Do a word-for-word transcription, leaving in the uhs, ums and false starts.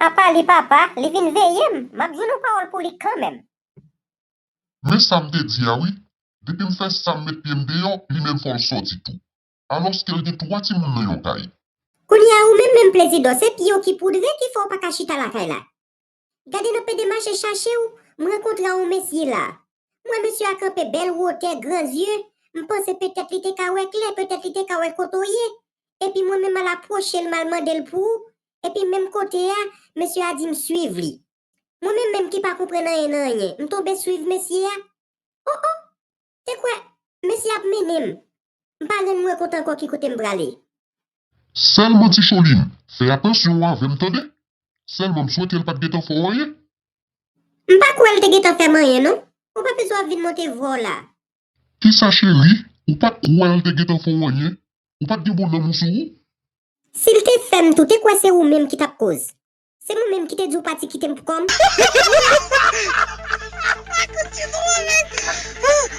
Apa li papa, li vin veye m, m ap jwenn yon pawòl pou li kanmenm. Men sa m te di a wi, depi m fè sa m met pye m deyò, li menm fò l sòti tou. Alòske l gen twa timoun nan yon kay. Kounye a ou menm menm Plezidò, se pye w ki poudre ki fè w pa ka chita lakay la. Gade nan pede mache chache w, m rankontre a yon mesye la. M wè mesye a kanpe bèl wotè, gran zye, m panse petèt li te ka wè klè, petèt li te ka wè kote w ye. Epi mwen menm al apwoche l, m al mande l pou ou. Epi menm kote a, mesye a di m swiv li. Mwen menm menm ki pa konprann anyen nan anyen, m tonbe swiv mesye a. O o! Te kwè mesye ap mennen m. M pa renmen wè kote ankò ki kote m prale. Sèlman Ti Cholin, fè atansyon w avè m tande. Sèlman m swete l pa t gentan fè w anyen. M pa kwè l te gentan fè m anyen non. Ou pa bezwen ap vin monte vwa w la. Kisa cheri, ou pa t kwè l te gentan fè w anyen? Ou pa t gen bon nanm ou sou ou? Si l te fè m tou, te kwè se ou menm ki t ap koz. Se mwen menm ki te di w pati kite m pou kò m.